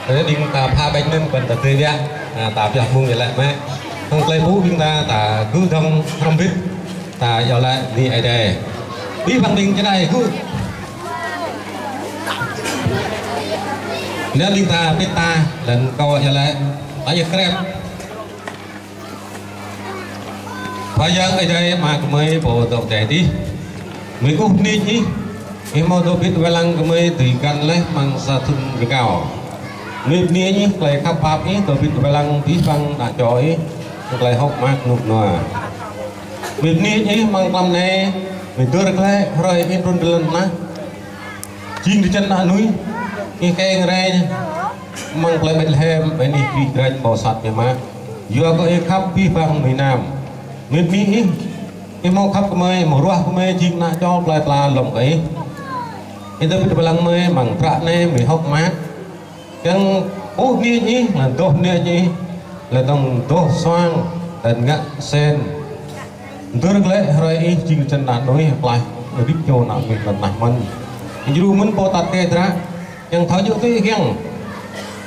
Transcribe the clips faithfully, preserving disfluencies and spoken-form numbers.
Anai ƀing ta pha ƀañ anŭn kơ ta tui biă, a, ta pioh mơ̆ng iâu laĭ mơ̆. Hăng tơlơi pơpŭ ƀing ta, ta gŭ dơ̆ng hrŏm hơbĭt, ta iâu laĭ bơni Ơi Adai. Abih bang ƀing čơđai gŭ. Anai ƀing ta pĭt ta, lăng kâo iâu laĭ, ta iâu krep. Khua Yang Ơi Adai Ama gơmơi pô dŏ pơ adai adih. Gơmơi kơkuh bơni Ih, Ih hmâo dŏ pĭt wai lăng gơmơi tui găn laih amăng sa thŭn rơgao. Gơmơi bơni Ih tơlơi khăp pap Ih dŏ pĭt wai lăng abih bang ană čô Ih, tơlơi hơ̆k mơak rơnŭk rơnua. Gơmơi bơni Ih amăng tlam anai, gơmơi dơ̆r glaĭ hrơi Ih trŭn ƀơi lŏn tơnah. Jing drơi jăn ană mơnuih, Ih kiăng rai amăng plei Betlehem, ƀơi anih Krist Yang pô sat biă mă. Yua kơ Ih khăp abih bang mơnuih mơnam. Gơmơi bơni Ih, Ih hmâo khăp kơ gơmơi, hmâo ruah kơ gơmơi jing ană čô plei pla lŏm kơ Ih. Ih dŏ pĭt wai lăng gơmơi amăng bruă anai gơmơi hơ̆k mơak. Kiăng ƀuh bơni Ih, lăng dŏ bơni Ih, lăng dŏ dŏ suang, lăng ngă sen. Dơ̆r glaĭ hrơi Ih jing drơi jăn ană mơnuih klaih, rĭm čô ană mơnuih lŏn tơnah mơ̆n. Ih djru mơ̆n pô tat kơ dră, kiăng thâo djơ̆ tui Ih kiăng.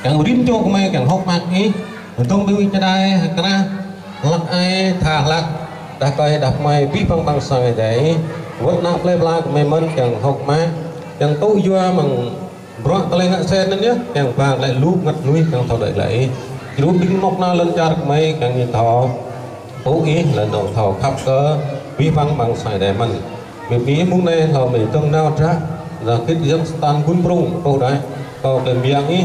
Kiăng rĭm čô gơmơi kiăng hơ̆k mơak Ih, dŏ ƀơi čơđai, hơkrah, hlăk ai, tha hlăk, đah rơkơi, đah kơmơi, abih bang amăng sang Ơi Adai. Wơ̆t ană plei pla gơmơi mơ̆n kiăng hơ̆k mơak, kiăng tŭ yua amăng bruă tơlơi ngă sen anŭn yơh, kiăng ba glaĭ lu bơngăt mơnuih kiăng thâo đuaĭ glaĭ Ih. Djru ƀing mơnuih nao lŏn čar gơmơi kiăng ñu thâo pơpŭ Ih, lăng dŏ thâo khăp kơ abih bang amăng sang Ơi Adai mơ̆n. Gơmơi bơni mơ̆ng anai hlâo gơmơi dŏ nao dră, lăng kĭt yang stan gun prung, truh đai, kâo kơ mơyang Ih,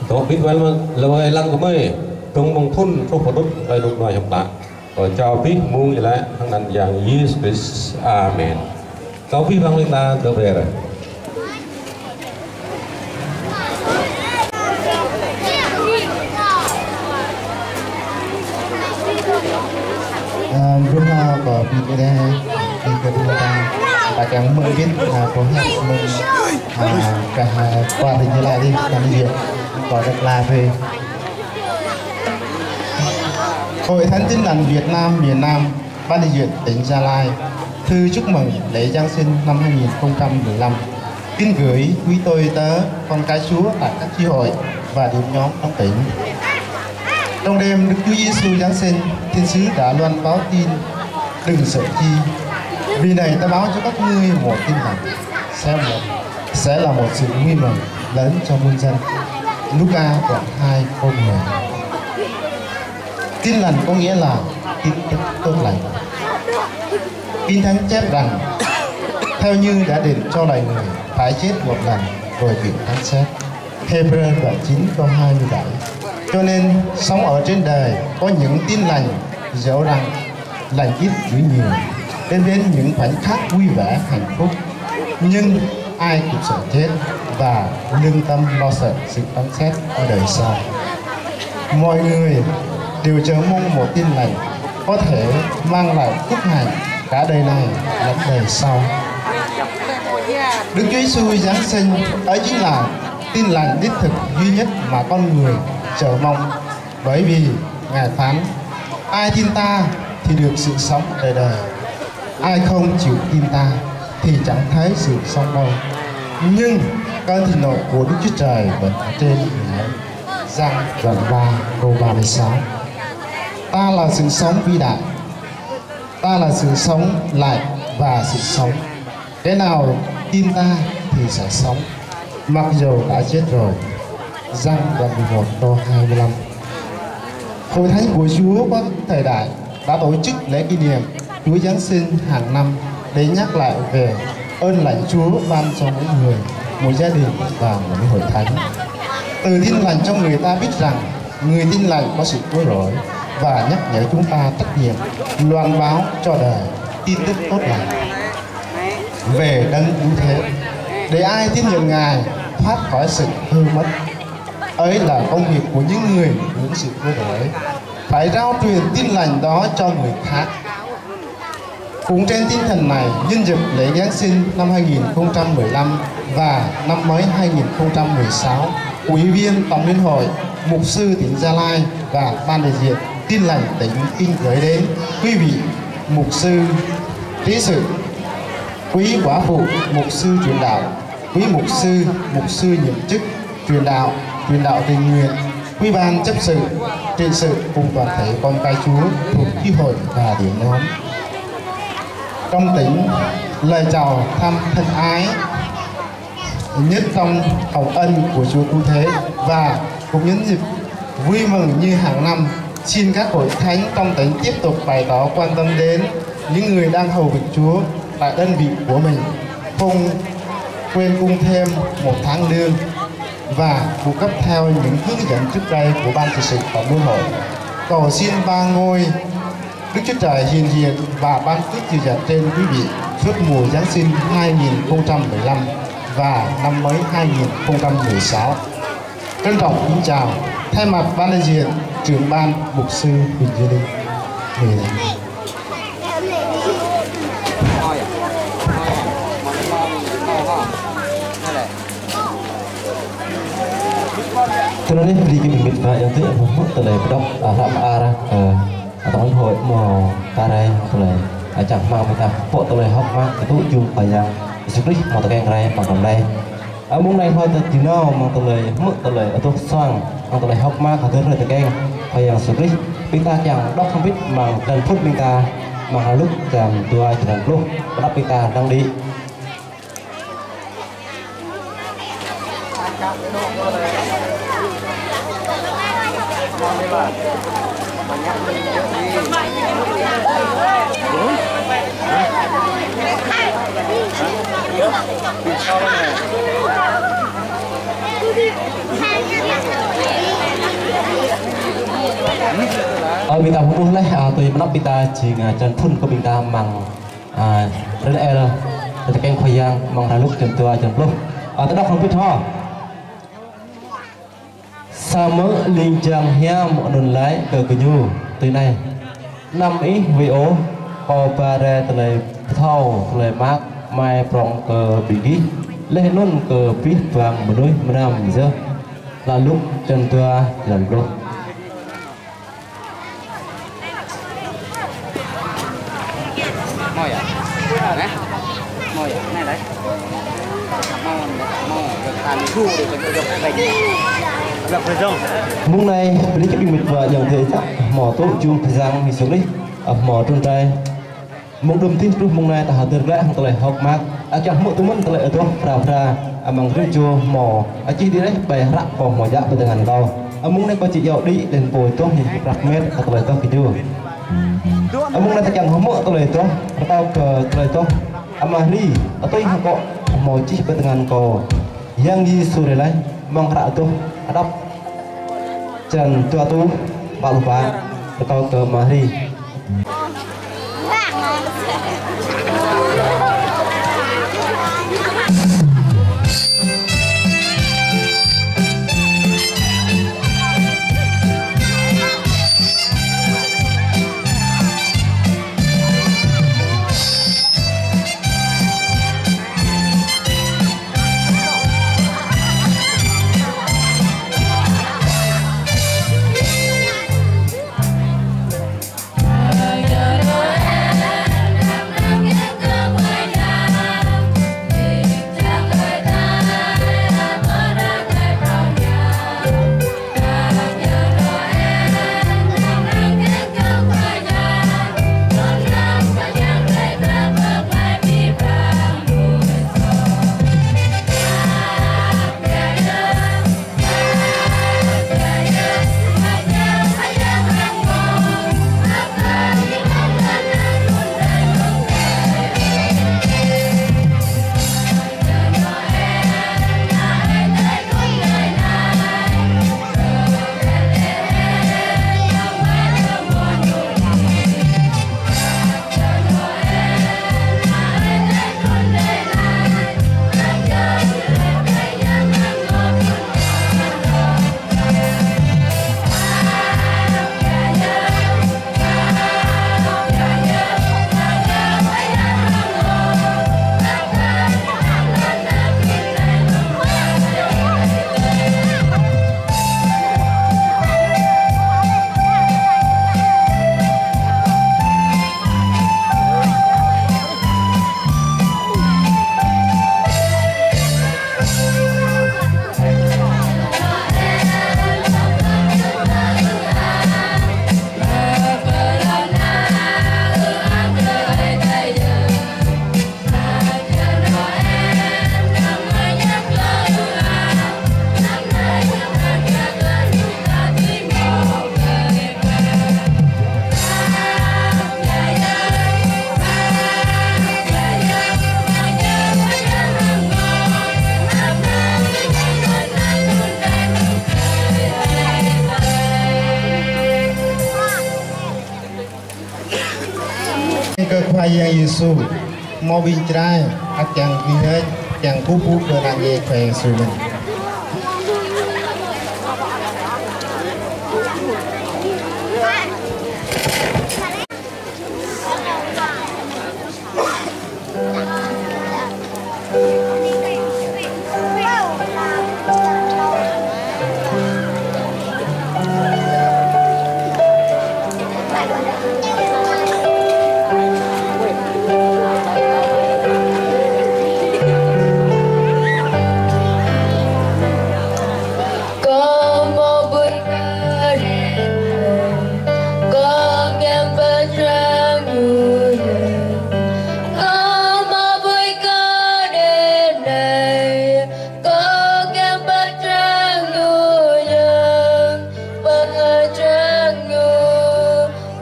dŏ pĭt wai lăng, lăng wai lăng gơmơi, dŏ mơ̆ng thŭn truh pơđŭt, wai lăng nao hiăp đă. Kâo čang abih mơ̆ng iâu laĭ hăng anăn Yang Yêsu Krist. Amen. Kâo abih bang ƀing ta dŏ ber. Ơ, ƀing ta kơ ƀing ta, ƀing ta ƀing ta, ta kiăng mơ̆ng ƀing, ơ, kơ hiăp mơ̆ng, ơ, kơ, ơ, kơ ƀing ta laĭ đi, kơ ƀing ta, kơ ƀing ta laĭ đi. Hội Thánh Tin Lành Việt Nam miền Nam, Ban đại diện tỉnh Gia Lai, thư chúc mừng lễ Giáng sinh năm hai nghìn không trăm mười lăm. Kính gửi quý tôi tớ, con cái Chúa tại các chi hội và điểm nhóm trong tỉnh. Trong đêm Đức Chúa Giêsu Giáng sinh, thiên sứ đã loan báo tin: "Đừng sợ chi, vì này ta báo cho các ngươi một tin lành, sẽ một, sẽ là một sự vui mừng lớn cho muôn dân." Luca đoạn hai câu mười. Tin lành có nghĩa là tin tức tốt lành. Kinh Thánh chép rằng, theo như đã định cho loài người phải chết một lần rồi bị phán xét. Hêbrơ đoạn chín câu hai mươi bảy. Cho nên sống ở trên đời có những tin lành, dẫu rằng lành ít dữ nhiều, đem đến những khoảnh khắc vui vẻ, hạnh phúc. Nhưng ai cũng sợ chết và lương tâm lo sợ sự phán xét ở đời sau. Mọi người đều chờ mong một tin lành có thể mang lại phúc hạnh cả đời này lẫn đời sau. Đức Chúa Giêsu Giáng sinh, ấy chính là tin lành đích thực duy nhất mà con người chờ mong. Bởi vì Ngài phán: "Ai tin ta thì được sự sống đời đời. Ai không chịu tin ta thì chẳng thấy sự sống đâu. Nhưng cơn thịnh nộ của Đức Chúa Trời vẫn ở trên người ấy." Giăng đoạn ba câu ba mươi sáu. Ta là sự sống vĩ đại. Ta là sự sống lại và sự sống. Kẻ nào tin ta thì sẽ sống, mặc dù đã chết rồi. Giăng đoạn mười một câu hai mươi lăm. Hội thánh của Chúa có thời đại đã tổ chức lễ kỷ niệm Chúa Giáng sinh hàng năm để nhắc lại về ơn lành Chúa ban cho mỗi người, mỗi gia đình và mỗi hội thánh. Từ tin lành cho người ta biết rằng người tin lành có sự cứu rỗi và nhắc nhở chúng ta trách nhiệm loan báo cho đời tin tức tốt lành về Đấng Cứu Thế, để ai tin nhận Ngài thoát khỏi sự hư mất. Ấy là công việc của những người hưởng sự cứu rỗi, phải rao truyền tin lành đó cho người khác. Cũng trên tinh thần này, nhân dịp lễ Giáng sinh năm hai nghìn không trăm mười lăm và năm mới hai nghìn không trăm mười sáu, Ủy viên Tổng Liên hội, Mục sư tỉnh Gia Lai và Ban đại diện Tin Lành tỉnh kính gửi đến quý vị mục sư trí sự, quý góa phụ mục sư truyền đạo, quý mục sư, mục sư nhiệm chức truyền đạo, Truyền đạo tình nguyện, quý ban chấp sự, trị sự cùng toàn thể con cái Chúa thuộc chi hội và điểm nhóm. Trong tỉnh, lời chào thăm thân ái nhất trong hồng ân của Chúa Cứu Thế và cũng nhân dịp vui mừng như hàng năm, xin các hội thánh trong tỉnh tiếp tục bày tỏ quan tâm đến những người đang hầu việc Chúa tại đơn vị của mình, không quên cung thêm một tháng lương và phụ cấp theo những hướng dẫn trước đây của ban trị sự và môn hội. Cầu xin ba ngôi Đức Chúa Trời hiện diện và ban phước dư dật trên quý vị suốt mùa Giáng sinh hai nghìn không trăm mười lăm và năm mới hai nghìn không trăm mười sáu. Trân trọng kính chào, thay mặt ban đại diện, trưởng ban, mục sư Huỳnh Duy Linh. Amen. Tơlơi anai brơi kơ ƀing met wa ayŏng adơi hmư̆ tơlơi pơđok, a, hră mơar, a, a, tơlơi hơmâo ta rai tơlơi, a, čang rơmang ƀing ta pŏk tơlơi hơ̆k mơak kơ tŭ jum Khua Yang Yêsu Krist hmâo tơkeng rai amăng tơlơi. A, mông anai hloi ta či nao amăng tơlơi hmư̆ tơlơi adoh soang, amăng tơlơi hơ̆k mơak hơdơr rai tơkeng Khua Yang Yêsu Krist. Ƀing ta kiăng đŏk hrŏm hơbĭt amăng črăn phŭn ƀing ta, amăng hră Luk črăn dua, črăn pluh, pơđok ƀing ta năng đĭ. Ơ, ƀing ta pơƀuh laih, a, tui mơnăp ƀing ta jing, a, črăn phŭn kơ ƀing ta amăng, a, hrơi Noel, tơkeng Khua Yang amăng hră Luk črăn dua, črăn pluh. A, ta đŏk hrŏm hơbĭt hŏ. Samơ̆ ling jang hiam anŭn laĭ kơ gơñu tui anai: Anăm ih huĭ ôh, kâo ba rai tơlơi pơthâo, tơlơi mơak amai prŏng kơ ƀing gih, laih anŭn kơ abih bang mơnuih mơnam yơh. Hră Luk črăn dua, črăn pluh. Mông anai, brơi kơ ƀing met wa ayŏng adơi hmâo tŭ jum Khua Yang Yêsu Krist, a, hmâo trŭn rai. Mông đưm tih truh mông anai ta hơdơr glaĭ hăng tơlơi hơ̆k mơak. A, kiăng hmư̆ tui mơ̆n tơlơi adoh phara phara, a, amăng rĭm čô hmâo, a, čih đĭ laih ƀơi hră kâo hmâo djă ƀơi tơngan kâo. A, mông anai kâo či iâu đĭ laih pô adoh ñu prăk met, a, tơlơi adoh kơ ñu. A, mông anai ta kiăng hmư̆ tơlơi adoh, rơkâo kơ tơlơi adoh Ama Hri, a, tui hăng akŏ hmâo čih ƀơi tơngan kâo. Yang Yêsu rai laih, amăng hră adoh Hơđăp črăn dua rơtuh pă pluh pă, rơkâo kơ Ama Hri. Yang Yêsu, hmâo ƀing Jrai, ăt kiăng wĭ hơ̆k, kiăng kơkuh pơpŭ kơ ană nge Khua Yang Yêsu mơ̆n. Kâo hmâo ƀơi kơđi anai, kâo kiăng pơčrang Ñu yơh. Kâo hmâo ƀơi kơđi anai, kâo kiăng pơčrang Ñu yơh. Pơčrang Ñu,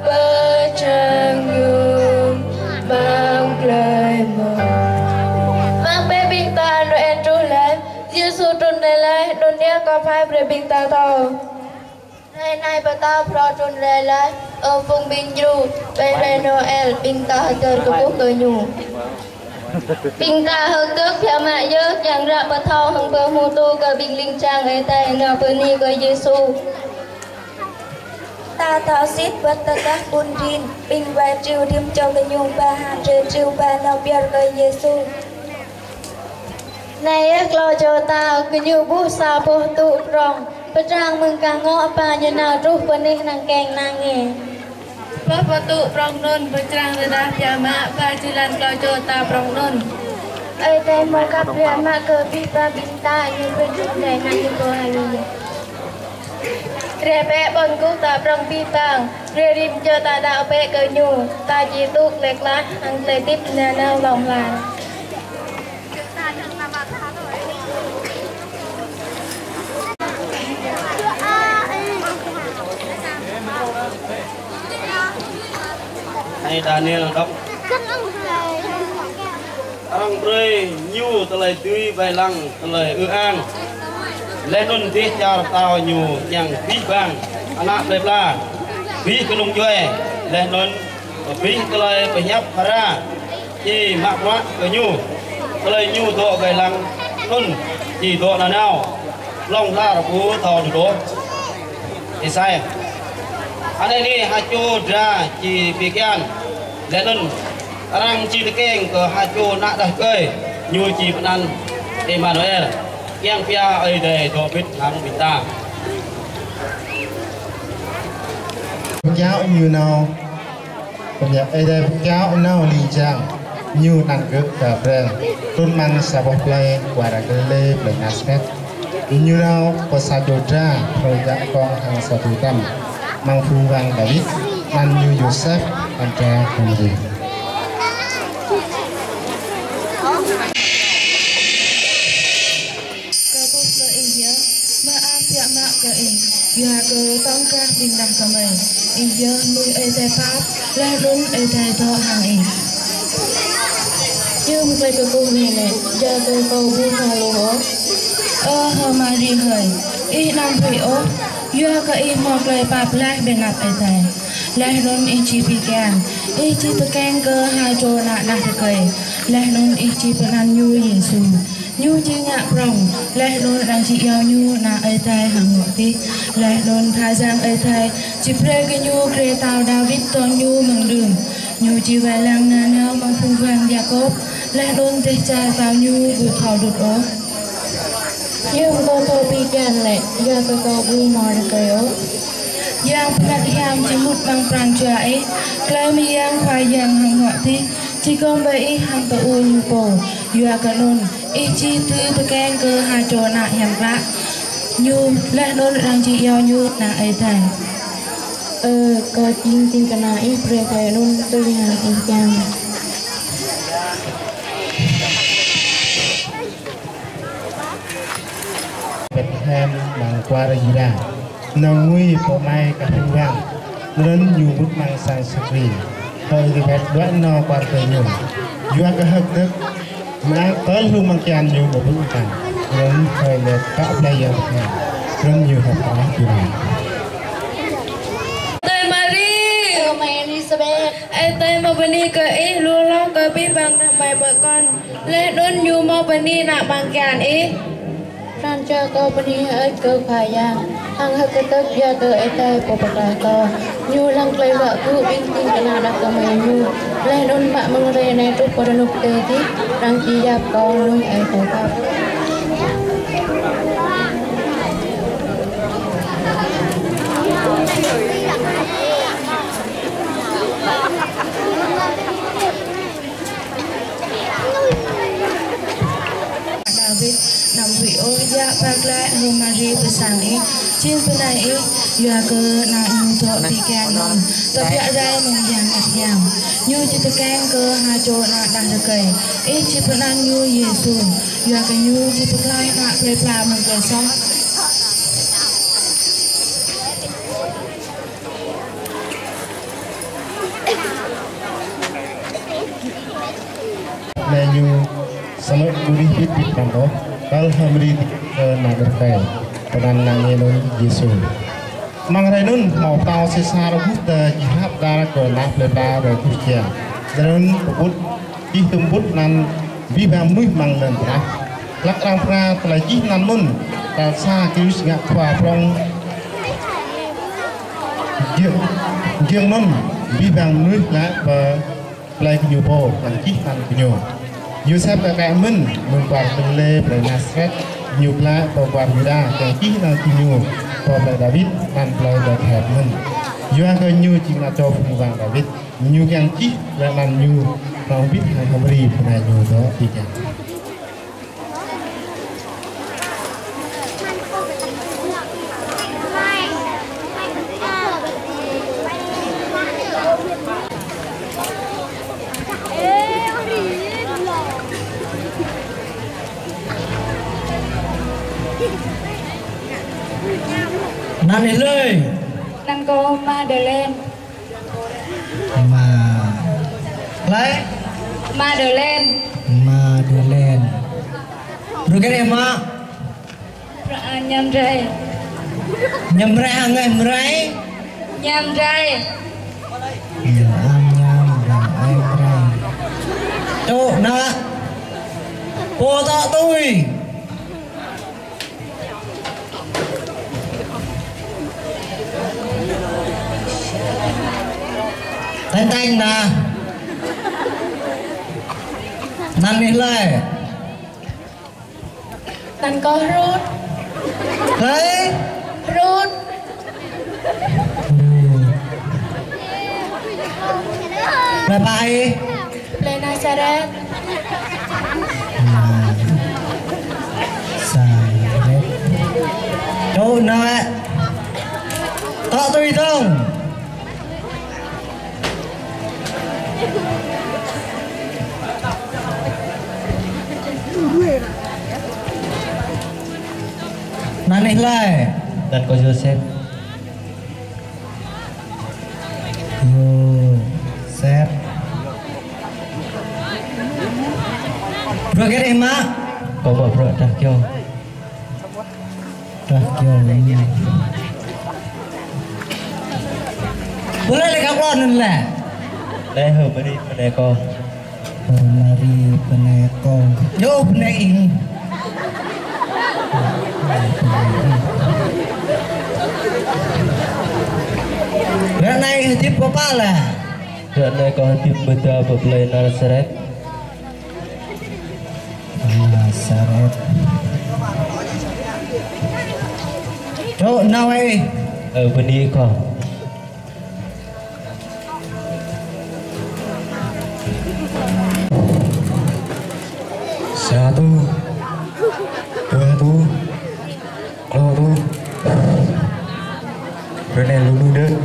pơčrang Ñu, amăng plơi mơ̆n. Mơ̆ng ƀing ta Noel truh laih, Yêsu trŭn rai laih, anŭn yơh kâo pơhiăp brơi ƀing ta thâo. Hrơi anai pơtao phrâo trŭn rai laih, ơ phung ƀing djru, ƀơi hrơi Noel, ƀing ta hơdơr kơkuh kơ Ñu. Ƀing ta hơ̆k dơ̆k biă mă yơh, kiăng ră pơthâo hăng pơhmutu kơ ƀing ling jang Ơi Adai nao bơni kơ Yêsu. Ta thâo sĭt wơ̆t tơdah ƀun rin, ƀing wai triu rĭm čô gơñu ba ha drơi triu ba nao pơyơr kơ Yêsu. Anai yơh klâo čô ta, gơñu ƀuh sa boh tŭ prŏng, pơtrang mơ̆ng gah ngŏ, ba ñu nao truh pơ anih anăn kiăng ană nge. Boh tŭ prŏng anŭn pơtrang rơđah biă mă, ba jơlan klâo čô ta prŏng anŭn. Ơi Adai hmâo khăp biă mă kơ abih bang ƀing ta, Ñu brơi hrup anai anăn Ñu pô hăng Ñu. Rai bĕ ƀơ̆ng kơkuh ta prŏng abih bang, rai rĭm čô ta đaŏ bĕ kơ Ñu, ta či tŭ glaĭ klah hăng tơlơi hơdip nanao hlŏng lar. Anai Daniel đŏk. Arăng brơi ñu tơlơi dưi wai lăng tơlơi ư-ang. Laih anŭn dêh čar pơtao ñu kiăng abih bang ană plơi pla, abih kơnung djuai, laih anŭn abih tơlơi pơhiăp phara či mă bruă kơ ñu. Tơlơi ñu dŏ wai lăng anŭn či dŏ nanao hlŏng lar ƀu thâo đŭt ôh. Êsai. Anai anai ha čô dra či pi kian. Laih anŭn arăng či tơkeng kơ ha čô ană đah rơkơi, ñu či pơanăn Emanuel, kiăng pia Ơi Adai dŏ ƀit hăng ƀing ta. Pơkiaŏ ñu nao, pơkiaŏ Ơi Adai pơkiaŏ nao ling jang, ñu anăn gơ̆ kơ Brel, trŭn amăng sa boh plơi, kuar Galilê, plơi Nasaret. Ñu nao pơ sa čô dra, hrơi djă kông hăng sa čô tăm, amăng phung wang Dawid, anăn ñu Yôsep, anăn dra H'Mari. Kâo ƀuh kơ ih yơh, mơak biă mă kơ ih, yua kơ tŏng krah ƀing đah kơmơi. Ih yơh mơnuih Ơi Adai pap, laih anŭn Ơi Adai dŏ hăng ih. Hiư̆m tơlơi kơkuh anai lĕ, yua kơ kâo ƀu thâo hluh ôh. Ơ H'Mari hơi, ih anăm huĭ ôh, yua kơ ih hmâo tơlơi pap laih ƀơi anăp Ơi Adai. Laih anŭn ih či pi kian, ih či tơkeng kơ ha čô ană đah rơkơi, laih anŭn ih či pơanăn ñu Yêsu. Ñu či ngă prŏng, laih anŭn arăng či iâu ñu Ană Ơi Adai hăng Huă Tih, laih anŭn Khua Yang Ơi Adai či brơi kơ ñu grê pơtao Dawid tơl ñu mơ̆ng đưm. Ñu či wai lăng nanao amăng phung wang Yakôb, laih anŭn dêh čar pơtao ñu ƀu thâo đŭt ôh. Hiư̆m kâo thâo pi kian lĕ, yua kơ kâo ƀu hmâo rơkơi ôh. Yang Bơngăt Hiam či mŭt amăng pran jua ih, tơlơi mơyang Khua Yang hăng Huă Tih či gŏm ƀơi ih hăng tơui ñu pô. Yua kơ anŭn, ih či dưi tơkeng kơ ha čô ană hiam klă. Ñu laih anŭn arăng či iâu ñu Ană Ơi Adai. Ơ, kâo jing ding kơna ih, brơi kâo anŭn tui hăng ih kiăng. Betlehem amăng kuar Yuđa. Nao ngui pơ amai kah phung wang. Anŭn ñu mŭt amăng sang sakri. Kơ Êlisabet đuaĭ nao kuar kơ ñu. Yua kơ hơ̆k dơ̆k, mơak tơl hlung amăng kian ñu ƀu ƀuh ôh. Anŭn hrơi lĕ pă plơi Yang Bơngăt. Anŭn ñu hơ̆k pơala jua. Ơi Mari. Ơi Adai mơ̆ bơni kơ Ih lu hloh kơ abih bang ană amai ƀơi kŏn. Laih anŭn Ñu mơ̆ bơni ană amăng kian Ih. Pran jua kâo bơni hơơč kơ Khua Yang, hăng hơ̆k kơtơ̆k yua kơ Ơi Adai Pô pơklaih kâo. Ñu lăng tơlơi luă gŭ ƀing ding kơna đah kơmơi Ñu. Laih anŭn mă mơ̆ng hrơi anai truh pơ rơnŭk tơdơi, arăng či yap kâo mơnuih Ơi Adai khăp. Dawid, anăm huĭ ôh, djă̱ ba glaĭ hăng Mari pơsang ih, jing bơnai ih, yua kơ ană ñu dŏ ƀơi kian anŭn, tơbiă rai mơ̆ng Yang Bơngăt Hiam. Ñu či tơkeng kơ ha čô ană đah rơkơi. Ih či pơanăn Ñu Yêsu, yua kơ Ñu či pơklaih ană plei pla mơ̆ng tơlơi soh. Anai Ñu samơ̆ ƀu đih bit bit anăn ôh, kăl ha Mari kơ ană rơkơi, pơanăn ană ñu anŭn Yêsu. Amăng hrơi anŭn, hmâo pơtao Sêsar August či hrăp dar kơ ană plei pla rai truh kian. Hrơi anŭn pơƀut, čih tơm ƀut anăn abih bang mơnuih amăng lŏn tơnah. Hlăk arăng pơkra tơlơi čih anăn anŭn, tal sa Kyrus ngă khua prŏng. Giŏng, giŏng anŭn, abih bang mơnuih laĭ pơ plei gơñu pô, kiăng čih anăn gơñu. Yôsep kơkă mơ̆n, mơ̆ng kwar Galilê plei Nasaret, ñu glaĭ pơ kwar Yuđa, kiăng čih anăn gơñu pơ plei Dawid, anăn plei Betlehem mơ̆n. Yua kơ ñu jing ană čô phung wang Dawid. Ñu kiăng čih laih anăn ñu prŏng bit hăng ha Mari bơnai ñu dŏ ƀơi kian. Anăn ih hlơi? Anăn kâo Madalen. Ma. Hlơi? Madalen. Madalen. Bruă hơget ih mă? Bruă, ơ, añăm rai. Añăm rai hăng ih mrai? Añăm rai. Añăm rai hăng ih mrai. Čô ană. Pô tŏ tui. Tañ tañ ană. Anăn ih hlơi? Anăn kâo Rut. Hlơi? Rut. Plei pla ih? Plei Nasaret. Nasaret. Čô ană. Tŏ tui dơ̆ng. Anăn ih hlơi? Anăn kâo Yôsep. Yôsep. Bruă hơget ih mă? Kâo mă bruă drah kơyâo. Drah kơyâo. Ƀu lĕ lĕ kơ klon anŭn lĕ. Lĕ hơ Mari bơnai kâo. Hơ Mari bơnai kâo. Yơh bơnai ih. Ră anai hơdip pơ pă lĕ? Ră anai kâo hơdip mơda pơ plei Nasaret. Nasaret. Čô ană ih? Ơ, bơni kâo. Sa tuh. Dua tuh. Klâo tuh. Ră anai lu lu dơ̆ng.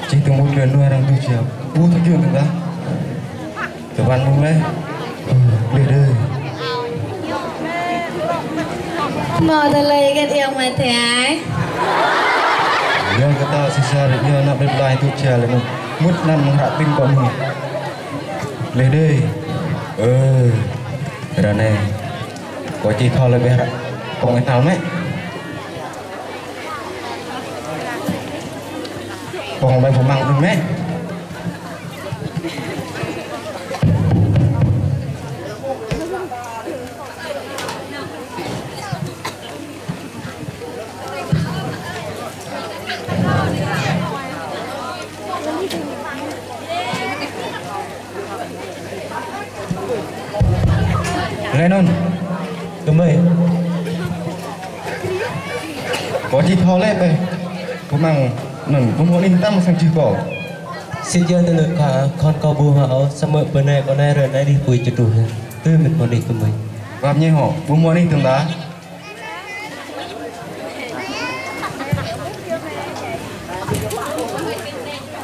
Čih tơmŭt lĕ anŭn arăng tuh či ƀu tơjŭ tơdah. Tơwan mơ̆ng lĕ. Gleh dơi. Hmâo tơlơi hơget yơh mơ̆ tơai? Yơh kơ ta Sêsar, yơh ană plei pla tuh či lĕ mơ̆n. Mŭt anăn mơ̆ng hră tĭng kâo mơ̆n. Gleh dơi. Ơ. Ră anai. Kâo či thâo lĕ ƀĕ hră. Kông ih thâo mơ̆. Pŏng ƀai pơmăng anŭn mơ̆. Laih anŭn, tơmơi. Kâo či thâo laih ƀĕ. Pơmăng anŭn, pơmăng anai tăm sang čih kâo. Sĭt yơh tơlơi kha, khŏn kâo ƀu hă ôh, samơ̆ bơnai kâo anai hrơi anai đih apui čơtruh yơh. Tui mĭn mơ̆n anih tơmơi. Pap ñe hŏ, ƀu hmâo anih tơm ta.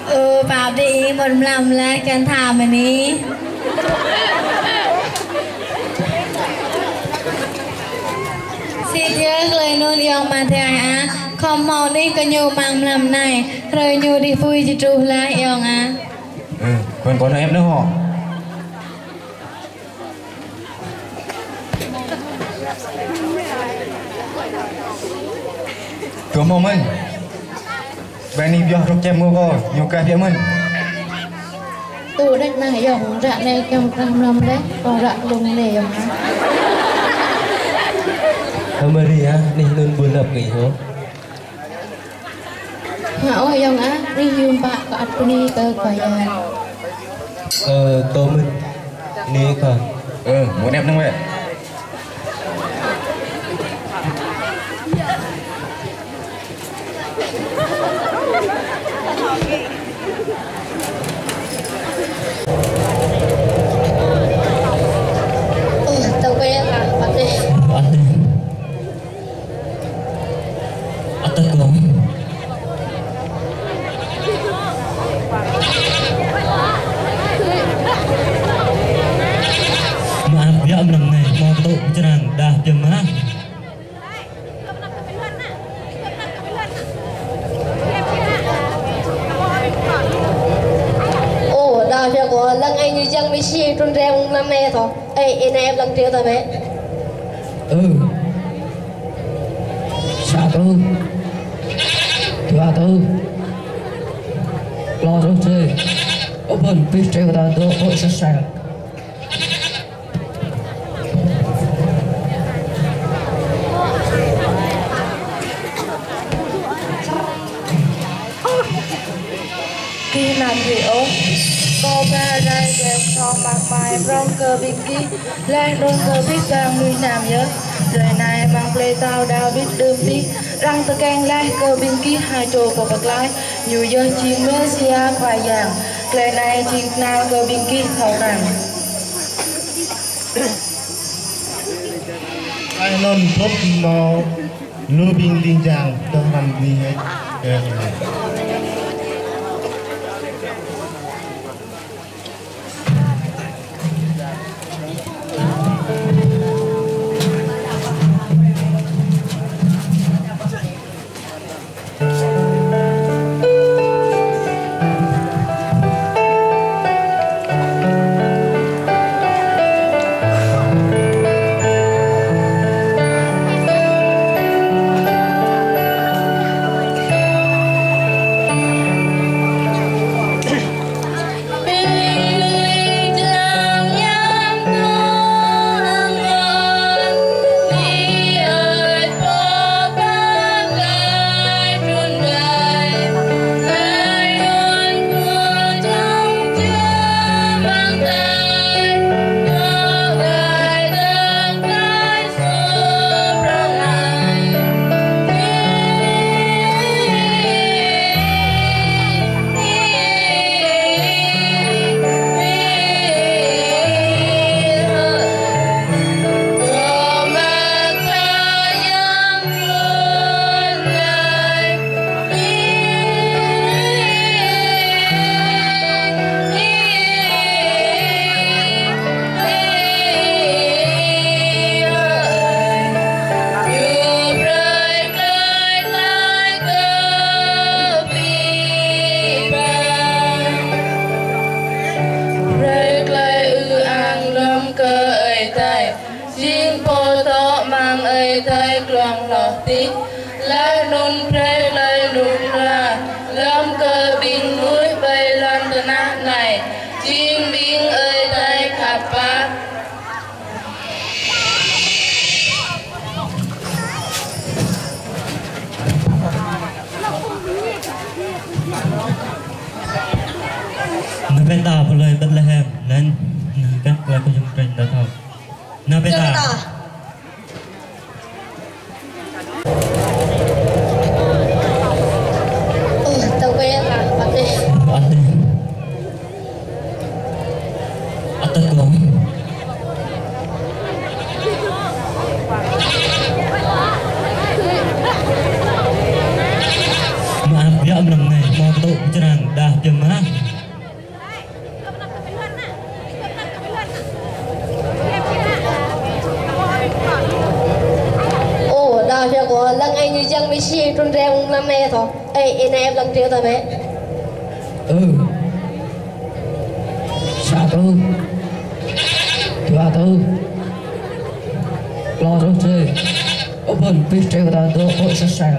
Ơ, pap đĭ ih mŭt mlam laih kăn tha mơ̆n ih. Sĭt yơh tơlơi anŭn ayŏng Mathias ah, khŏm hmâo anih kơ ñu amăng mlam anai, hrơi ñu đih apui čơtruh laih ayŏng ah. Ơ, kŏn kâo nao ĕp anŭn hŏ. Tŭ hmâo mơ̆n. Ƀơi anih pioh rŏk čem mơ̆ kâo, ñu kah biă mơ̆n. Tŭ đĕč nah ayŏng, ră anai kiăng krah mlam laih, kâo ră lông anai ayŏng ah. Hơ Maria, anih anŭn ƀu lăp kơ ih hŏ. Hă ôh ayŏng ah, anih yôm pă kơ ăt bơni kơ Khua Yang. Ơ, tơmơi, anih kâo. Ơ, mŭt ĕp anŭn wơ̆t. Ơ, tơmơi ah, pă tĕ. Pă tĕ. Atât kơ. Mă biă mlam anai, mă tŭ pơčrang, đah biă mă. Ơ, đah biă kơ, lăng ai ñu jăng misi trun reng mlam anai thâo. Ê, ê, anai ĕp lăng triu ta bĕ. Ơ. Sa tơ. Dua tơ. Klâo tơ tê. Ơ, ƀôn, pĭ triu ta dŏ, ơ, sa sa. Gih ană bơni ôh, kâo ba rai glaĭ kơthâo mơak mai prŏng kơ ƀing gih, laih anŭn kơ abih bang mơnuih hnam yơh. Hrơi anai amăng plei pơtao Dawid đưm adih, arăng tơkeng laih kơ ƀing gih ha čô pô pơklaih, ñu yơh jing Mêsia Khua Yang. Tơlơi anai jing tơnal kơ ƀing gih thâo krăn. Laih anŭn dŏ hmâo lu ƀing ling jang dŏ hrŏm ƀing hĕ. Brơi tơlơi ư-ang lŏm kơ Ơi Adai, jing pô dŏ amăng Ơi Adai glông hloh adih. Laih anŭn brơi tơlơi rŭng rua lŏm kơ ƀing Pơtă plơi Betlehem, laih anŭn kah plơi kơjung trĕn đa thâo. Nao pơtă. Ơ, tơguai kah, pơtă. Pơtă. Atăt kơ. Mă biă mlăm anai, mă pơtŭ pơčrang, đah biă mă. Ơ, đah biă kơ, lăng ai ñu jang misi trŭn rai mơ̆ng mlăm anai thâo. Ê, ê, anai lăng triu thâo mĕ. Ơ. Sa tơ. Dua tơ. Klâo tơ. Ơ, ƀôn, pih triu ta dŏ, ơ, sa sa.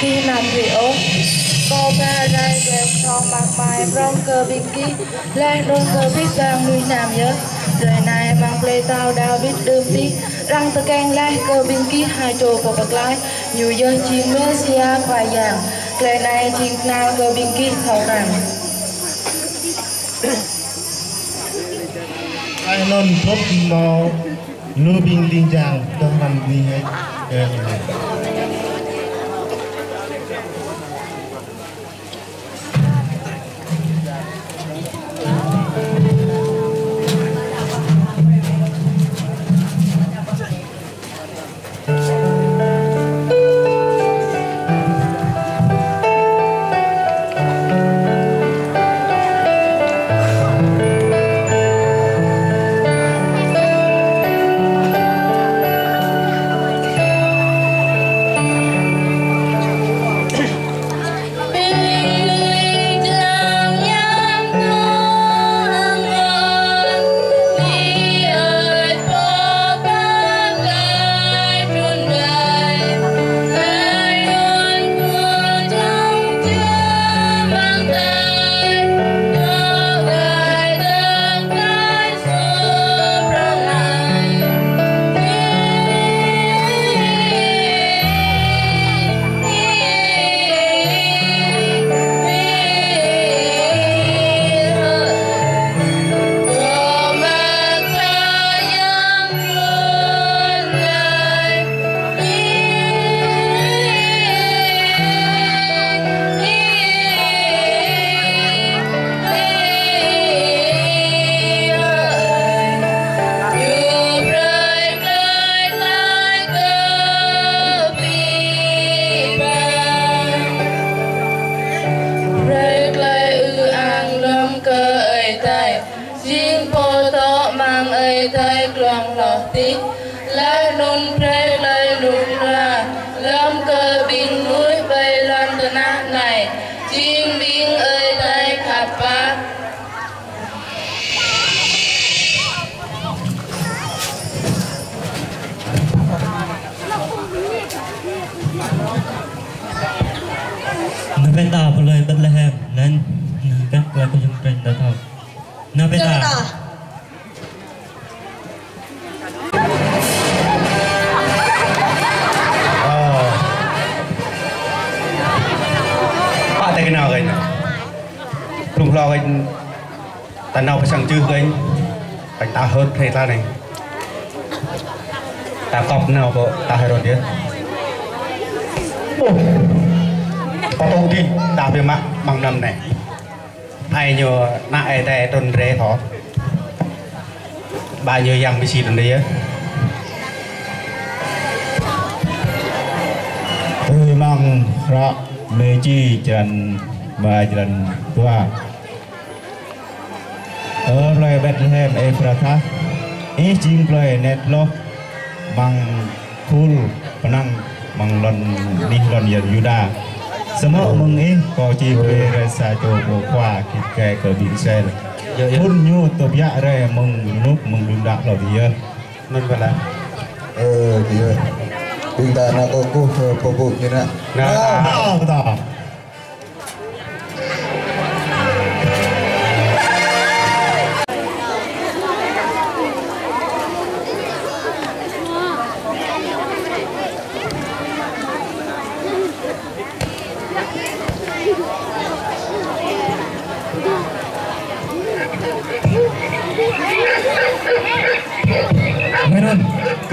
Gih ană bơrĭ ôh, kâo ba rai glăi thâo mă mai prŏng kơ ƀing gih, laih anŭn kơ abih bang mơnuih hnam yơh. Hrơi anai amăng plơi pơtao Dawid đưm adih, arăng tơkeng laih kơ ƀing gih ha čô pô pơklaih, ñu yơh jing Mêsia Khua Yang. Tơlơi anai jing tơhnal kơ ƀing gih thâo krăn. Laih anŭn bưp hmâo lu ƀing ling jang dŏ hrŏm hơơč. Brơi tơlơi ư-ang lŏm kơ Ơi Adai, jing pô dŏ amăng Ơi Adai glông hloh adih. Laih anŭn brơi tơlơi rŭng răng lŏm kơ ƀing mơnuih ƀơi lŏn tơnah anai, jing ƀing Ơi Adai khăp pap. Nao pơtă plơi Betlehem, laih anŭn kah plơi kơjung trĕn đa thâo. Nao pơtă. Ơ. Pă tơ kơnao kơ anai. Blung hlâo kơ anai. Ta nao pơ sang čư̆ kơ anai. Kơ anai ta hơt hrơi ta anai. Ta kŏp nao pơ ta hơt yơh. Ơ. Pơtŭ adih ta biă mă amăng mlam anai. Ai ñu ană Ơi Adai trŭn rai thâo. Ba ñu Yang Mêsi trŭn rai yơh. Tui amăng hră Mêsi črăn rơma, črăn dua. Ơ plơi Betlehem Êphrathah, ih jing plơi anet hloh amăng khul pơnăng amăng lŏn anih lŏn Yuđa. Samơ̆ mơ̆ng ih kâo či brơi rai sa čô pô khua git gai kơ ƀing Israel. Yơh, yơh. Phŭn ñu tơbiă rai mơ̆ng rơnŭk mơ̆ng đưm đă hlâo adih yơh. Anŭn pơala. Ơ, yơh. Ƀing ta nao kơkuh, ơ, pô pŭ ñu nă. Nă. Nă, pơtă.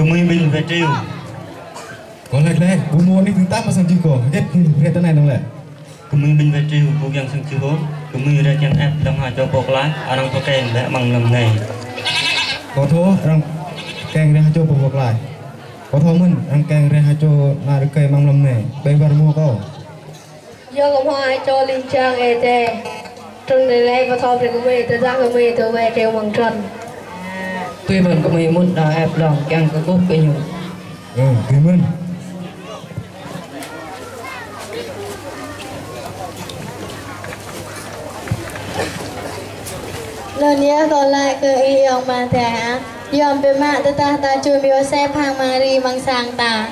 Gơmơi ƀing wai triu. Kâo laĭ glaĭ, ƀu hmâo anih dơ̆ng tap mă sang jih kâo, hơget kơ rai tơ anai dơ̆ng lĕ. Gơmơi ƀing wai triu, ƀu kiăng sang jih ôh, gơmơi rai kiăng ĕp lŏn ha čô pô klaih, arăng pơkeng rai amăng lŏn anai. Kâo thâo arăng pơkeng rai ha čô pô klaih. Kâo thâo mơ̆n, arăng pơkeng rai ha čô ană rơkơi amăng lŏn anai, ƀing wai rơmô kâo. Yua kơ hmâo ai čô ling jang Ơi Adai. Trŭn rai lĕ pơthâo brơi kơ gơmơi, tơdah gơmơi tŭ wai triu mơ̆ng trŭn. Tui mơ̆n gơmơi mŭt nao ĕp lŏn kiăng kơkuh kơ ñu. Ơ, tui mơ̆n. Anŭn yơh kâo laĭ kơ ih ayŏng amai adơi ah. Yôm biă mă tơdah ta čum Yôsep hăng Mari amăng sang ta.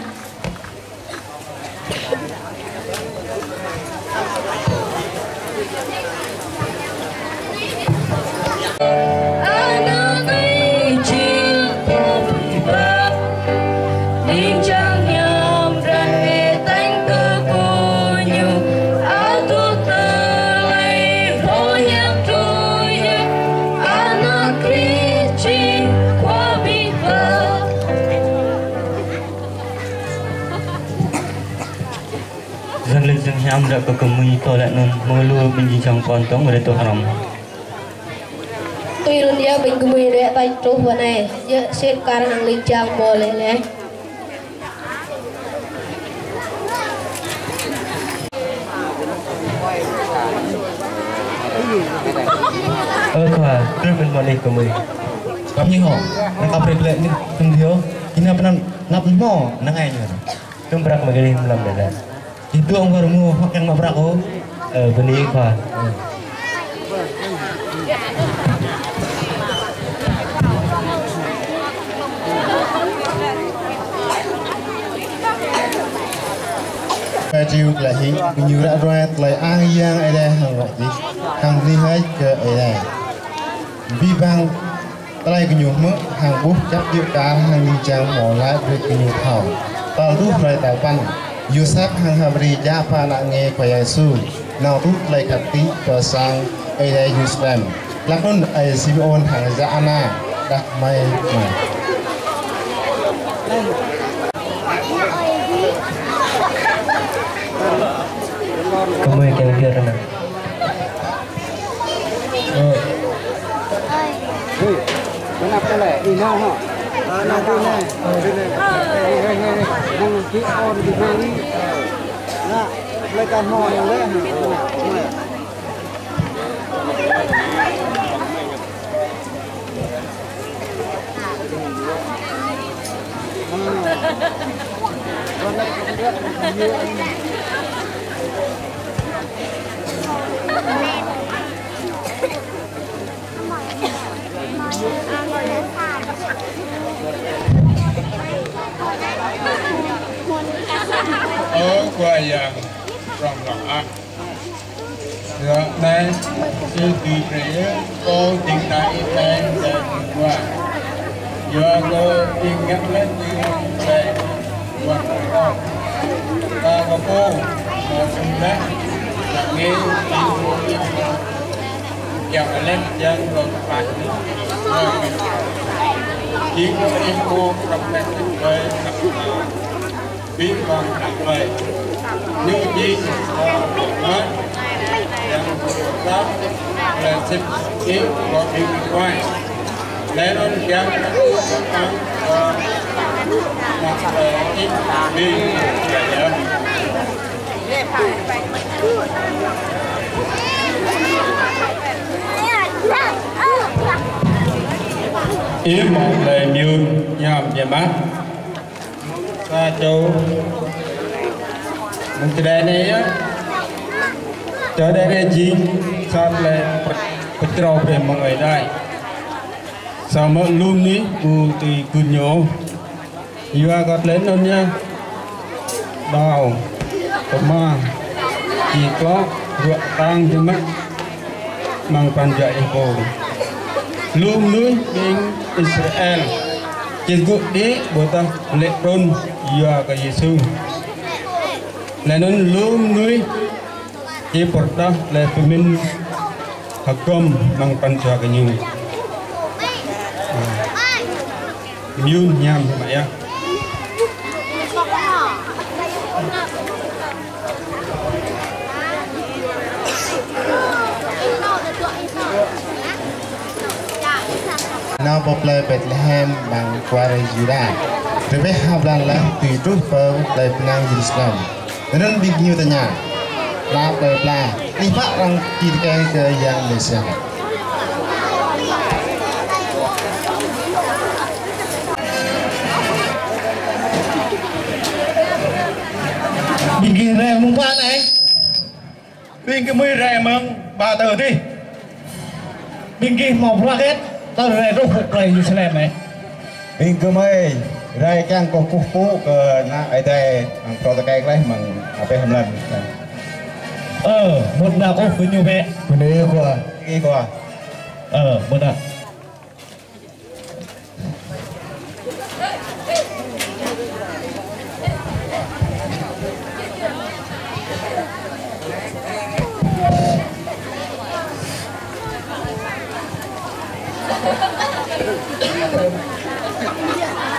Yang lĕ yang hiam dah kơ gơmơi tơlơi anŭn mơ̆ lu ƀing jing jang pơtông rai tơ hrŏm. Tui anŭn yơh ƀing gơmơi rai ƀai truh pơ anai, yơh sĭt kar hăng ling jang ƀu lĕ lĕ. Ơ khua, tui mơ̆n mơ̆n ih gơmơi. Kâo ñu hŏ, năng kâo brơi glaĭ anai, tơm thiô, ih nao pơ anŭn, nao pơ anŭn, năng ai ñu. Tơm prăk mơ̆ng gơmơi mlam đa đa. Ih dŏng wai rơmô, hŏk kiăng mă prăk ôh. Ơ, bơni khua. Wai triu glaĭ hĭ, gơñu ră ruai tơlơi ang yang Ơi Adai hăng ruă jih, hăng bơni hơơč kơ Ơi Adai. Abih bang tơlơi gơñu hmư̆ hăng ƀuh čăp djơ̆ kar hăng ling jang hmâo laĭ brơi gơñu thâo. Tal duh hrơi tal păn, Yôsep hăng H'Mari djă pơ ană nge Khua Yang Yêsu, nao tŭ tơlơi khăp tĭ pơ sang Ơi Adai Yêrusalem. Hlăk anŭn ơi Simêôn hăng yă Ana đah kơmơi kơmơi. Kơmơi kiăng pơyơr anŭn. Ơ. Ui, bơnap tơlơi, ih nao hŏ. Nao tui anai. Ơ, tui anai. Ơ, ơ, ơ, ơ. Năng ki on di beli. Nă, tơlơi ta hmâo yang lĕ. Ơ Khua Yang, rŏng rŏng ah. Yua anai, ih dưi brơi kâo ding tai ih anai jai mơguah. Yua kơ ih ngă laih ih brơi mơguah kơ kâo. Kâo kơ pô, kâo sum laih, kâo ngă ih pô ih pô. Kiăng laih jang kâo kơplah. Ih kơ ih pô, kơplah laih ih brơi kâo. Ƀing ƀing đah kơmơi. Ñu jing, ơ, mơ̆, yang sat, lĕ sĭt, ih, kơ ƀing đah kơmơi. Lĕ anŭn yang, ơ, mă, ơ, ih, ƀing, ya, ya. Ih, mơ̆, lĕ mơyun, ñam, ñam mă. Sa čô. Mơ̆ng čơđai anai yơh. Čơđai anai jing sa tơlơi pơ-, pơtrâo brơi mơ̆ng Ơi Adai. Samơ̆ lŏm anai ƀu tui gưt ñu. Yua kơ tơlơi anŭn yơh. Đao, tơma, či klŏ, ruă kơtang biă mă. Amăng pran jua ih pô. Lŏm mơnuih ƀing Israel. Či gŭ đĭ ƀôdah lê̆ trŭn yua kơ Yêsu. Laih anŭn lŏm mơnuih či pơrơđah laih pơmĭn hơgŏm amăng pran jua gơñu. Mơyun ñam mă yơh. Pơ plei Betlehem amăng kual Yuda, rơbeh ha blan laih tui truh pơ plei pơnăng Yêrusalem. Anŭn ƀing gơñu tơña: Ană plei pla ih pă arăng či tơkeng kơ Yang Mêsia? Ƀing gih rai mơ̆ng pă anai? Ƀing gơmơi rai mơ̆ng Ba Tơ adih. Ƀing gih hmâo bruă hơget tơl rai truh pơ plei Yêrusalem anai? Ƀing gơmơi rai kiăng kơkuh pơpŭ kơ Ană Ơi Adai hăng phrâo tơkeng laih amăng abih blan. Ơ, mŭt nao kơkuh kơ ñu bĕ. Bơnê khua. Bơnê khua. Ơ, mŭt nao.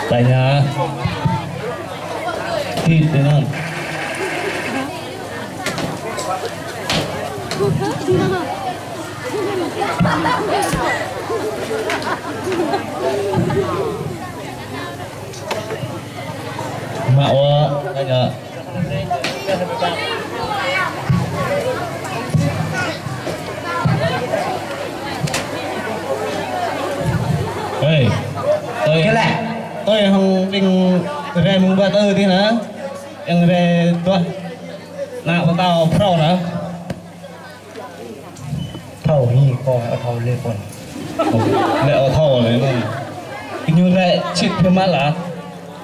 Tơña. Thit tui anŭn. Mă wơ̆, tơña. Ơi, tui, tui hăng ƀing rai mơ̆ng Ba Tơ adih anai, yang rai tuah ană pơtao phrâo anai. Thâo hĭ kâo, ơ thâo lĕ kâo. Lĕ ơ thâo lĕ anŭn. Ñu rai sĭt biă mă lah.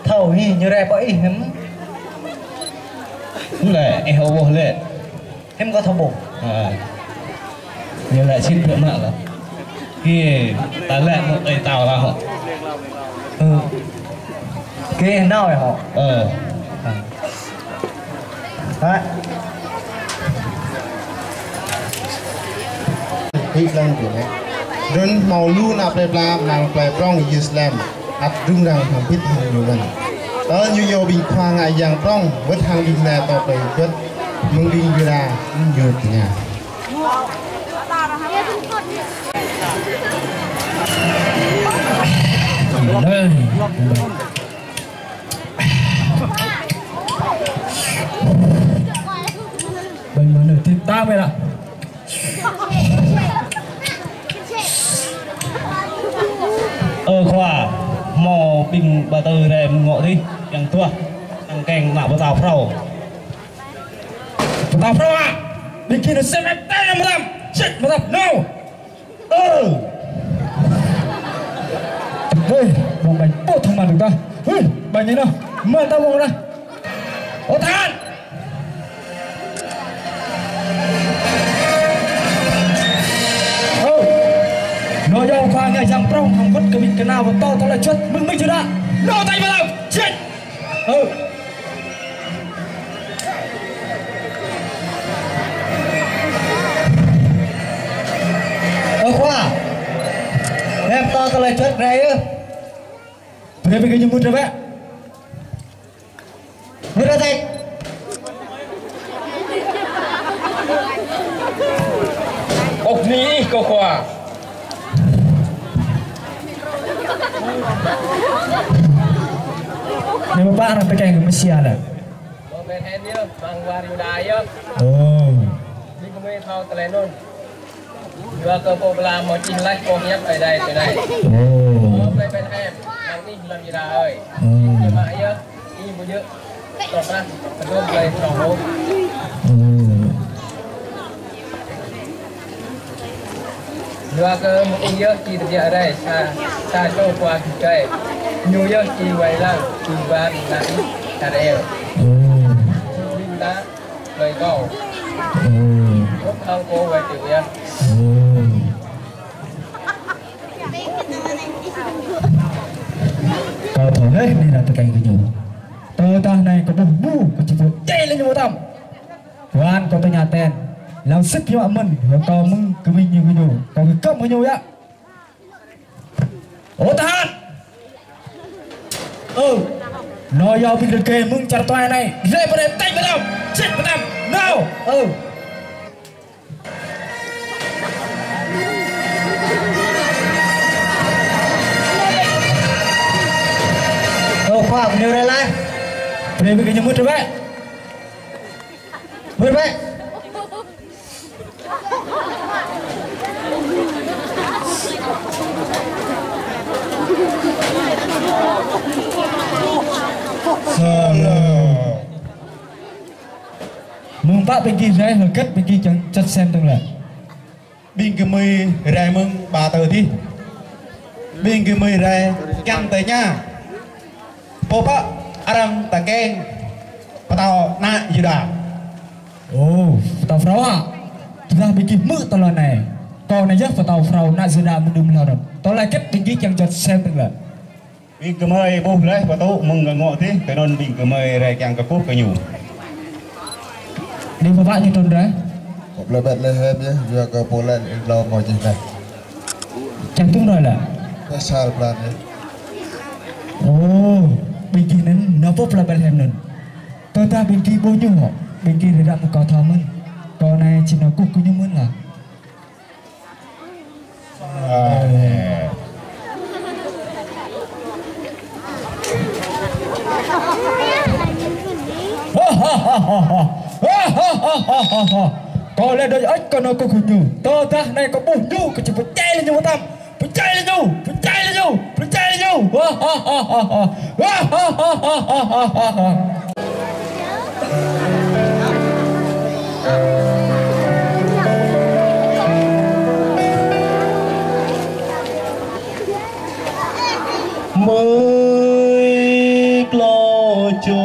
Thâo hĭ ñu rai pơ ih hiư̆m? Lĕ ih ơ ƀuh lĕ. Hiư̆m kâo thâo ƀuh? Ă. Ñu rai sĭt biă mă lah. Kơ ta lĕ mơ̆ng ơi tao lah hŏ. Ơ. Kơ nao hŏ. Ơ. Ă. Hă? Hĭ lăng biă mă. Anŭn hmâo lu ană plei pla amăng plei prŏng Yêrusalem ăt rŭng răng hăng bit hăng ñu mơ̆n. Tơl ñu iâu ƀing khua ngă yang prŏng wơ̆t hăng ƀing nai tŏ plei juăt mơ̆ng ƀing Yuđa, ñu tơña. Ƀing mơnuih thĭt tam ƀĕ lah. Ơ khua, hmâo ƀing Ba Tơ rai mơ̆ng ngŏ adih, yang tuah tơkeng ană pơtao phrâo. Pơtao phrâo ah, ƀing gih nao sem ĕp tơl mơtam, sĭt mơtam, nao. Ơ. Hơi, mơ̆ng ƀañ pơ̆t thâo mơ̆n đôč tah. Hơi, ƀañ anai nao, mơ̆n ta mơ̆ng anai. Ơ tơhan. Ơ. Nao iâu khua ngă yang prŏng hăng wơ̆t kơ ƀing kơna wơ̆t tŏ tơlơi juăt mơ̆ng ƀing Yuđa. Nao tañ mơtam. Sĭt. Ơ. Ơ khua. Ĕp tŏ tơlơi juăt rai yơh. Brơi ƀing gơñu mŭt rai bĕ. Mŭt rai tač. Ôh, ni ih kơ khua. Anai pơpă arăng tơkeng kơ Mêsia anai? Mơ̆ng Betlehem yơh, amăng war Yuđa yơh. Ơ. Ƀing gơmơi thâo tơlơi anŭn. Yua kơ pô pơblang hmâo čih laih pô hiăp Ơi Adai tui anai. Ơ. Ơ plei Betlehem, amăng anih lŏn Yuđa ơi. Ơ. Ih mă yơh, ih ƀu djơ̆ tŏ prah, kơdŏm plei prŏng ôh. Ơ. Yua kơ mơ̆ng ih yơh či tơbiă rai sa, sa čô khua git gai. Ñu yơh či wai lăng, či ba ƀing ană Israel. Ơ. Či ƀing ta Ơi kâo. Ơ. Ơ, hăng kâo wai tui yơh. Ơ. Kâo thâo laih anai ană tơkeng gơñu. Tơdah anai kâo ƀuh ƀu, kâo či pơdjai lĕ ñu mơtam. Wan kâo tơña ten. Lăng sĭt biă mă mơ̆n, kâo mơ̆ng kơ ƀing ñu gơñu. Kâo kơkăm gơñu yơh. Ơ tơhan. Ơ. Nao iâu ƀing rơgơi mơ̆ng čar tuai anai. Rai pơ anai tañ mơtam. Sĭt mơtam. Nao. Ơ. Ƀing gih ñu mŭt rai bĕ. Mŭt rai bĕ. Mơ̆ng pă ƀing gih rai hơget ƀing gih čang čăt sem tơ̆ng lĕ. Ƀing gơmơi rai mơ̆ng ba tơ adih. Ƀing gơmơi rai kiăng tơ ña. Pô pă arăng tơkeng pơtao ană Yuđa. Ơ, pơtao phrâo hă? Tơdah ƀing gih hmư̆ tơlơi anai. Kâo anai yơh pơtao phrâo ană Yuđa mơnum lŏn. Tơlơi hơget ƀing gih kiăng čăt sem tơ̆ng lĕ. Ƀing gơmơi ƀuh laih pơtŭ mơ̆ng ngŏ adih, tui anŭn ƀing gơmơi rai kiăng kơkuh kơ ñu. Anai pô pă ñu trŭn rai? Pô plơi Betlehem yơh, yua kơ pô lĕ ih hlâo mơ̆ čih laih. Čang tŭ rai lĕ. Pơsal pran yơh. Ơ, ƀing gih anŭn, nao pô plơi Betlehem anŭn. Tơdah ƀing gih ƀuh ñu hŏ, ƀing gih rai ră mơ̆ng kâo thâo mơ̆n. Kâo anai či nao kơkuh kơ ñu mơ̆n lah. Kâo lĕ đôč ăt kâo nao kơkuh kơ ñu. Tơdah anai kâo ƀuh ñu, kâo či pơčeh lĕ ñu mơtam. Pơčeh lĕ ñu, pơčeh lĕ ñu, pơčeh lĕ ñu. Mơi klâo čô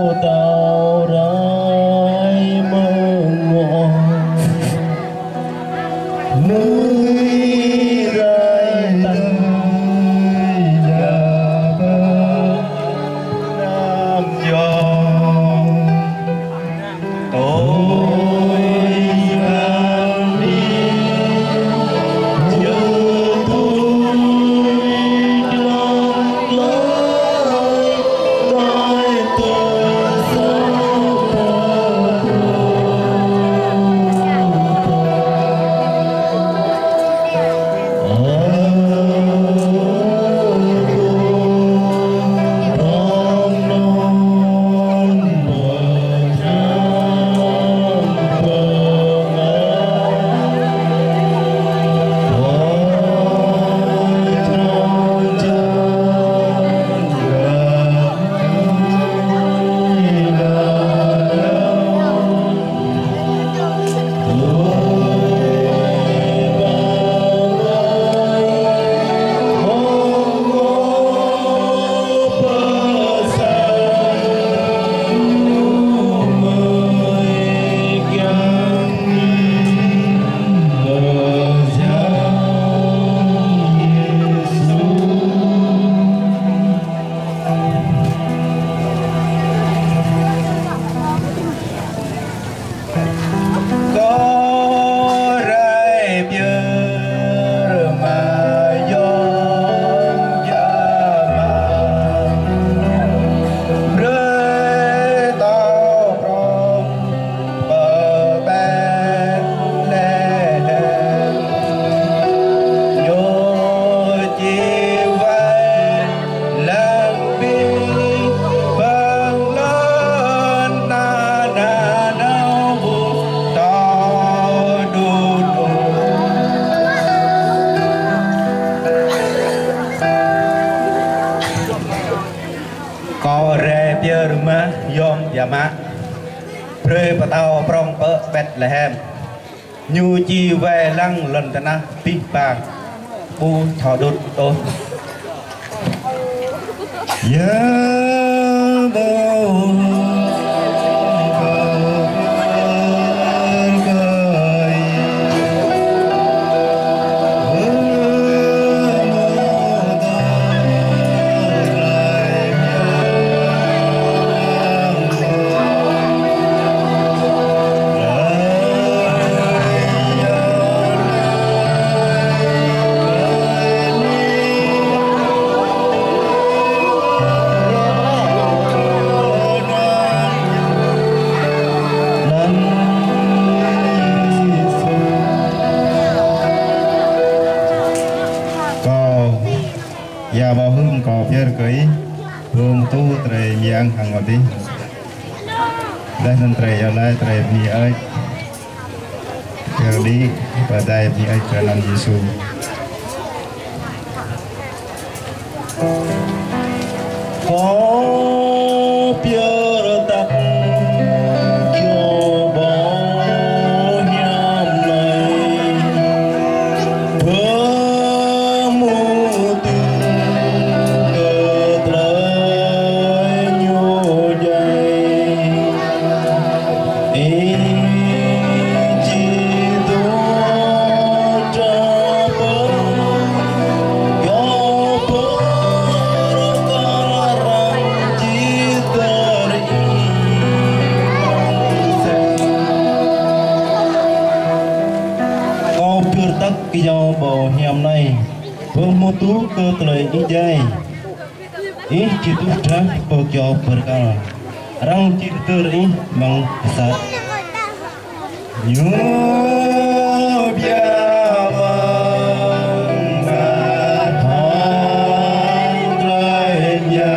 pơtao rai mơ̆ng ngŏ. Mơi rai tơlơi yap anăm yong. Tui kăn đi, yơh tui glông glơi, tui tui sa pơ pơ. Kâo rai pơyơr mă yom pơyơr mă. Brơi pơtao prŏng pơ Betlehem. Ñu či wai lăng ƀing pơ̆ng lŏn ană nao ƀu tŏ đŭ đŭ. Kâo rai pơyơr mă yom pơyơr mă. Brơi pơtao prŏng pơ Betlehem. Ñu či wai lăng lŏn tơnah abih bang ƀu thâo đŭt ôh. Ya ƀâo Kâo, ya ƀâo hưm kâo pơyơr kơ ih. Pơhmutu tơlơi mơyang hăng adih. Laih anŭn tơlơi iâu laĭ tơlơi bơni hơơč. Kơđi pơdai bơni hơơč kơ anăn Yêsu. Kâo pơyơr tăk kơ ƀô̆ hiam anai. Pơhmutu kơ tơlơi ñu djai. Ih či dŏ trapă, yua pơrơkal arăng či tơlơi iman sem. Kâo pơyơr tăk kơ ƀô̆ hiam anai. Pơhmutu kơ tơlơi ih djai. Ih či dŏ drah pơ kyâo bơrkal. Arăng či tơlơi ih amăng pơsat. Ñu biă mơ̆n mă hăng tơlơi biă.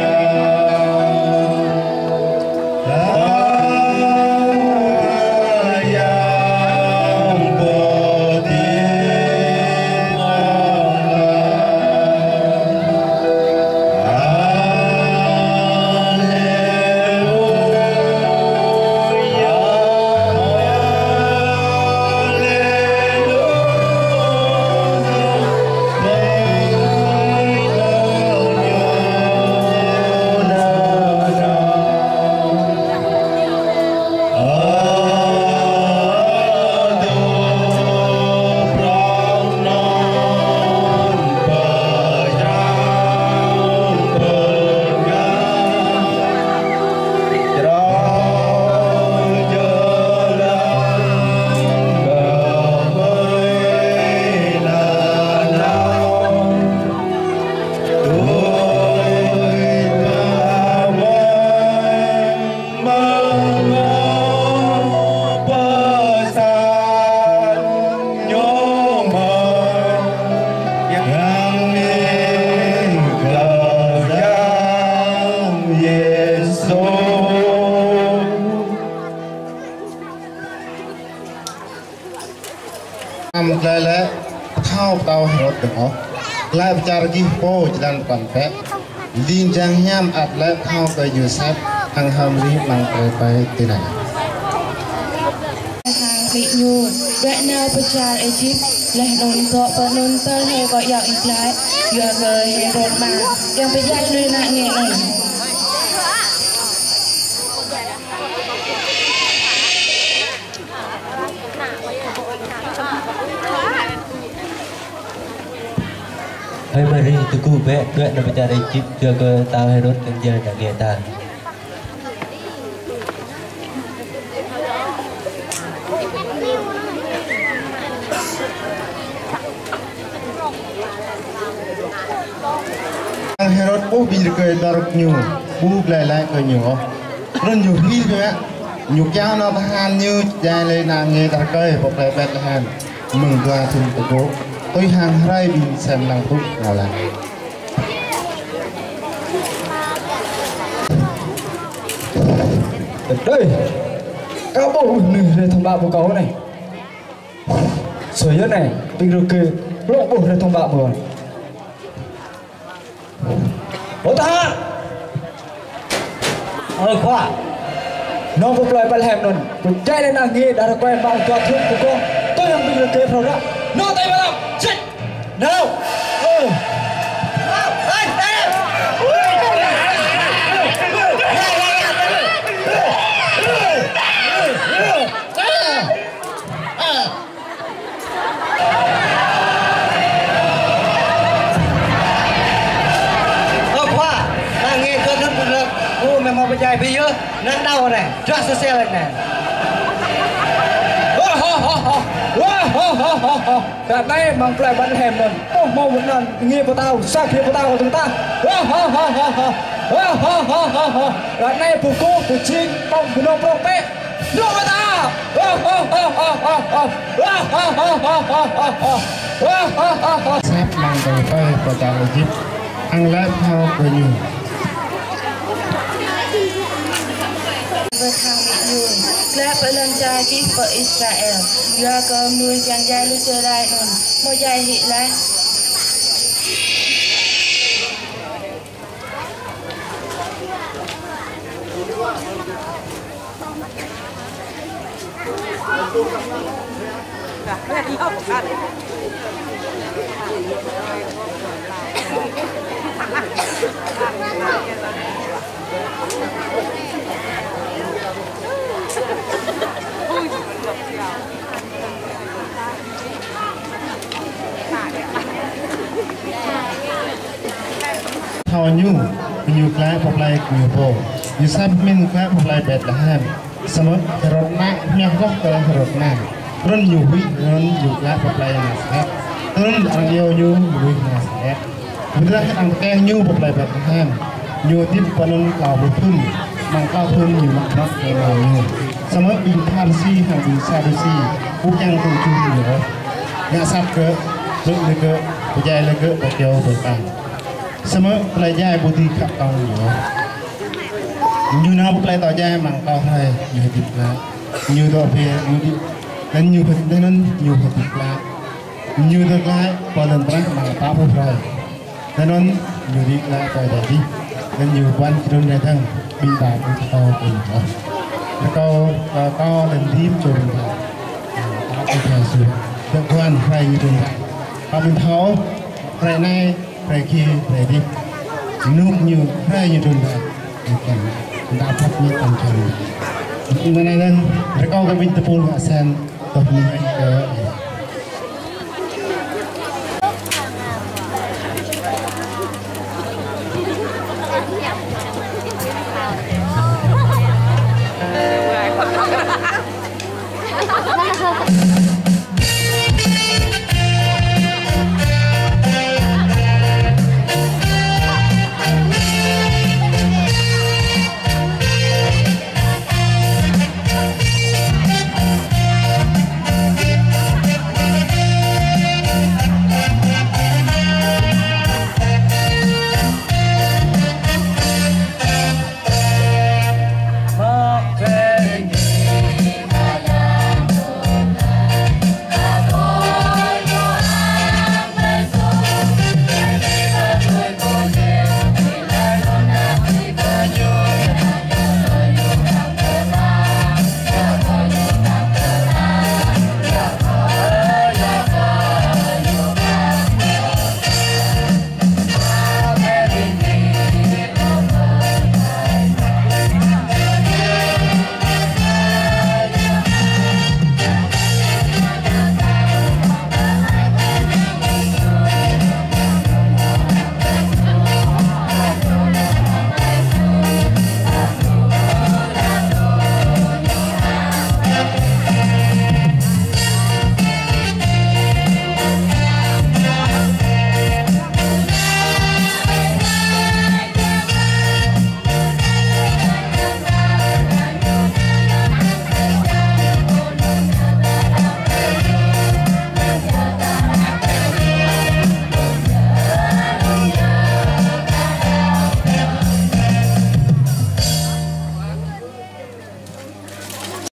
Amăng tơlơi laĭ pơthâo pơtao Hêrôd dơ̆ng ôh. Laĭ pơčar gih pô jơlan pran pĕ. Ling jang hiam ăt laĭ pơthâo kơ Yôsep hăng H'Mari amăng tơlơi ƀai tui anai. Hăng ƀing ñu đuaĭ nao pơ čar Êjip, laih anŭn dŏ pơ anŭn tơl hrơi kơ yŏng ih glaĭ, yua kơ Hêrôd mă, kiăng pơdjai lui ană nge anŭn. Ơi Mari, tơgŭ bĕ, bĕ nao pơ čar Êjip, yua kơ pơtao Hêrôd kiăng pơdjai ană nge ta. Hăng Hêrôd ƀuh ƀing rơkơi dŏ rơ̆k ñu, ƀu glai laĭ kơ ñu ôh. Anŭn ñu hil biă mă, ñu kiaŏ nao tơhan ñu djai lĕ ană nge ta rơkơi pơ plơi Betlehem, mơ̆ng dua thŭn tơgŭ, tui hăng hrơi ƀing sem lăng tŭ ngă laĭ. Tơdơi, kâo ƀuh mơnuih rai thŏng ƀă pơ kâo anai. Sui yơh anai, ƀing rơkơi, hlŏng ƀuh rai thŏng ƀă mơ̆n. Ơ tơhan! Ơ khua! Nao pơ plơi Betlehem anŭn, pơdjai lĕ ană nge đah rơkơi mơ̆ng dua thŭn pơgŏng, tui hăng ƀing rơkơi phrâo ră. Nao tơl mlam, čĕč! Nao! Ơ! Nao! Ơ! Ơ! Ơ! Ơ khua, ană nge dua thŭn pơgŏng, ơ, mơ̆ hmâo pơdjai ƀing yơh, anŭn đaŏ anai, drah sơsel anai. Ơ, hŏ, hŏ, hŏ. Ơ, hŏ, hŏ, hŏ, hŏ. Ră anai amăng plơi Betlehem anŭn, ƀu hmâo mơ̆n ană nge pơtao, sa kơ pơtao kơ tơ̆ng tah. Ơ, hŏ, hŏ, hŏ, hŏ. Ơ, hŏ, hŏ, hŏ, hŏ. Ră anai pơkŏn, pơjing, pŏng, gơnam prŏng pĕ. Nao mơta! Yôsep amăng tơlơi ƀai pơ čar Êjip, hăng laĭ pơthâo kơ ñu. Wơ̆t hăng amĭ ñu: Glaĭ pơ lŏn čar gih pơ Israel, yua kơ mơnuih kiăng djai lu čơđai anŭn, hmâo djai hĭ laih. Thâo ñu, ñu glaĭ pơ plei ñu pô. Yôsep pơmĭn glaĭ pơ plei Betlehem. Samơ̆ Hêrôd ană hmioh hloh kơ Hêrôd ană. Anŭn ñu huĭ, anŭn ñu glaĭ pơ plei Nasaret. Anŭn arăng iâu ñu mơnuih Nasaret. Ƀiădah arăng tơkeng ñu pơ plei Betlehem. Ñu hơdip pơ anŭn klâo pluh thŭn. Amăng klâo thŭn ñu mă bruă kơ ama ñu. Samơ̆ ƀing Pharisi hăng ƀing Sadusi ƀu kiăng tŭ juh ñu ôh. Ngă sat gơ̆, blŭ lĕ gơ̆, pơdjai lĕ gơ̆, pơ kyâo pơtang. Samơ̆ tơlơi djai ƀu dưi khăp tŏng ñu ôh. Ñu nao pơ plei tŏ djai amăng klâo hrơi, ñu hơdip glaĭ. Ñu dŏ bĕ, ñu đĭ, laih anŭn ñu hơdip, laih anŭn ñu hơdip glaĭ. Ñu dŏ glaĭ pơ lŏn tơnah amăng pă pluh hrơi. Laih anŭn ñu đĭ glaĭ pơ adai adih. Laih anŭn ñu ƀuăn kơ trŭn rai dơ̆ng, ƀing ta ƀu thâo kơ ñu ôh. Rơkâo, rơkâo laih anŭn rĭm čô ƀing ta. Pă pluh hrơi sui. Dŏ ƀuăn hrơi ñu trŭn rai. Pă ƀing ta thâo, hrơi anai, hrơi gih, hrơi adih. Rơnŭk ñu, hrơi ñu trŭn rai. Ñu kiăng, đa phat ñu tăm čang. Anŭn anai anŭn, rơkâo kơ ƀing tơpul mă sen, tŏh ñu kơ,